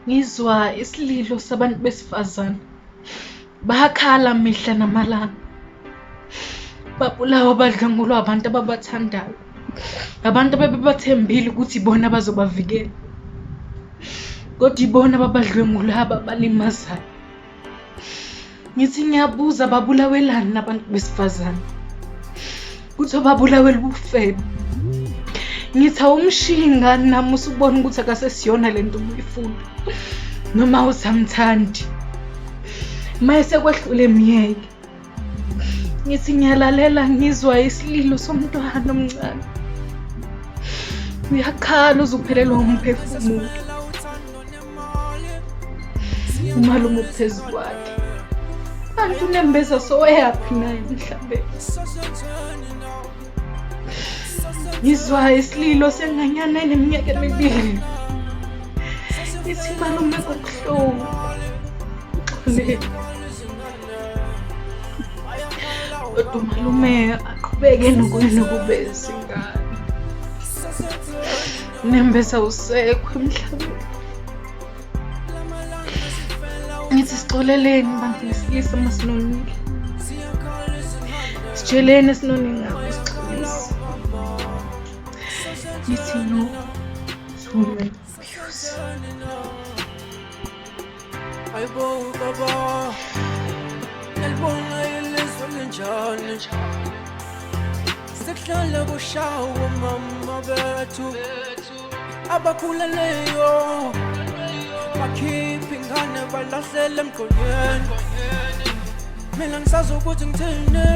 Ngizwa isililo sabantu besifazane. Bayakhala mihla namalanga. Babulawa badlwengulwa abantu ababathandayo. Abantu abebebathembile ukuthi ibona abazobavikela. Kodwa ibona ababadlwengulayo ababalimazayo. Ngithi ngiyabuza babulawelani nabantu besifazane? Kuthiwa babulawela ubufebe. Ngithi awumshiyi ngani nami usubona ukuthi akasesiyona le nto ubuyifuna noma usamthandi. Uma esekwehlule myeke. Ngithi ngiyalalela ngizwa isililo somntwana omncane. Uyakhala uze uphelelwa umphefumulo. Umalume uphezu kwakhe. Kanti unembeza soweyaphi naye emhlabeni? Ngizwa isililo senganyana eneminyaka emibili. Ithi malume kubuhlungu. Uxolele. Kodwa umalume aqhubeke nokunukubeza ingane. Nembeza usekho emhlabeni. Ngithi sixoleleni bantu besilisa uma sinonile. Sitsheleni esinone ngakho sixolise. Ngithi no to women abuse. Hayibo baba, nalibona ilizwe linjani? Sekuhlala kushawa mama bethu abakhuleleyo bakhipha ingane balahlele emgqonyeni. Mina ngisazi ukuthi ngithini.